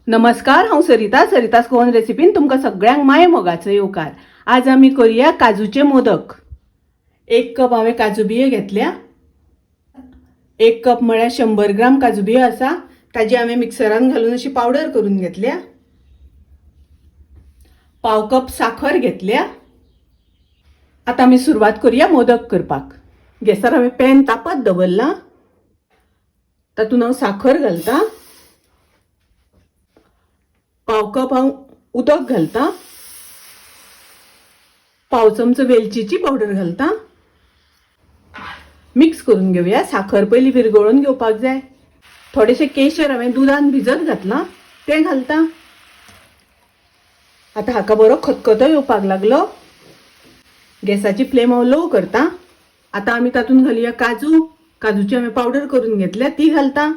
नमस्कार, हांव सरिता. सरिता's गोवन रेसिपीन तुमकां सगळ्यांक माय मोगाचो येवकार. आज आमी करूया काजूचे मोदक. 1 कप हांवें काजू बियो घेतल्या. 1 कप म्हळ्यार 100 ग्राम काजू बियो आसा. ताजी हांवें मिक्सरान घालून अशी पावडर करून घेतल्या. 1/4 कप साखर घेतल्या. आतां आमी सुरवात करूया मोदक करपाक. गॅसार हांवें पॅन तापत दवरलां. तातूंत हांव साखर घालता. 1/4 कप हांव उदक घालता. 1/4 चमचो वेलचीची पावडर घालता. मिक्स करून घेवया. साखर पयली विरगळून घेवपाक जाय. थोडेशें केशर हांवें दुदान भिजत घातलां तें घालता. आतां हाका बरो खतखतो येवपाक लागलो. गॅसाची फ्लेम हांव लो करता. आतां आमी तातूंत घालुया काजू. काजूची हांवें पावडर करून घेतल्या ती घालता.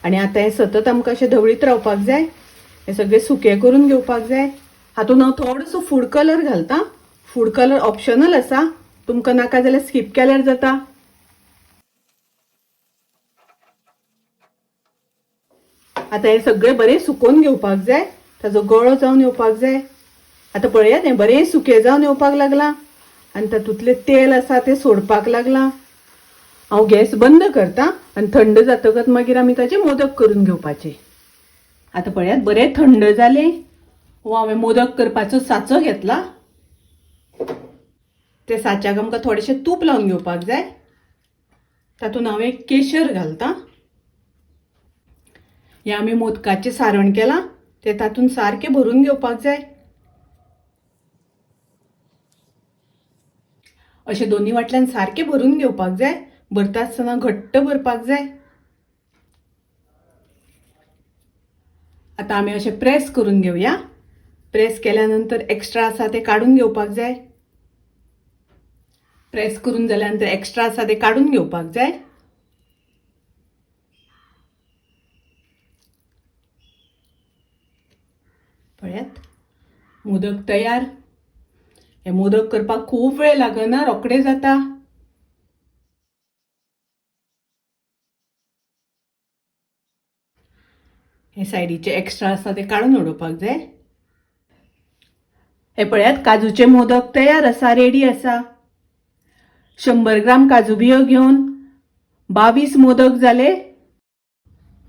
आनी आतां हें सतत आमकां अशें धवळीत रावपाक जाय. हें सगळें सुकें करून घेवपाक जाय. हातूंत हांव थोडोसो फूड कलर घालता. फूड कलर ऑप्शनल आसा, तुमकां नाका जाल्यार स्कीप केल्यार जाता. आतां हें सगळें बरें सुकोवन घेवपाक जाय. ताजो गळो जावन येवपाक जाय. आतां पळयात, हें बरें सुकें जावन येवपाक लागलां आनी तातूंतलें तेल आसा तें सोडपाक लागलां. हांव गॅस बंद करता आनी थंड जातकच मागीर आमी ताचे मोदक करून घेवपाचे. आतां पळयात, बरें थंड जालें. हो हांवें मोदक करपाचो साचो घेतला. त्या साच्याक आमकां थोडेशें तूप लावन घेवपाक जाय. तातूंत हांव एक केशर घालता. हें आमी मोदकाचें सारण केलां तें तातूंत सारकें भरून घेवपाक जाय. अशें दोनी वाटल्यान सारकें भरून घेवपाक जाय. भरता आसतना घट्ट भरपाक जाय. आतां आमी अशें प्रेस करून घेवया. प्रेस केल्या नंतर एक्स्ट्रा आसा तें काडून घेवपाक जाय. प्रेस करून जाल्या नंतर एक्स्ट्रा आसा तें काडून घेवपाक जाय. पळयात, मोदक तयार. हे मोदक करपाक खूब वेळ लागना, रोखडे जाता. हे सायडीचे एक्स्ट्रा आसा ते काडून उडोवपाक जाय. हे पळयात, काजूचे मोदक तयार आसा, रेडी आसा. 100 ग्राम काजू बियो घेवन 22 मोदक जाले.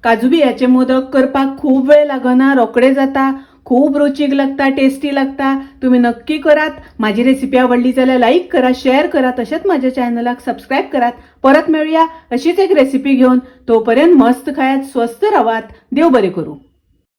काजू बियाचे मोदक करपाक खूब वेळ लागना, रोखडे जाता, खूब रुचीक लागता, टेस्टी लागता. तुम्ही नक्की करात. माझी रेसिपी आवडली जाल्यार लाईक करा, शेअर करा, तशेंच माझ्या चॅनलाक सबस्क्राईब करात. परत मेळूया अशीच एक रेसिपी घेवन. तोपर्यंत मस्त खायात, स्वस्थ रावात. देव बरें करूं.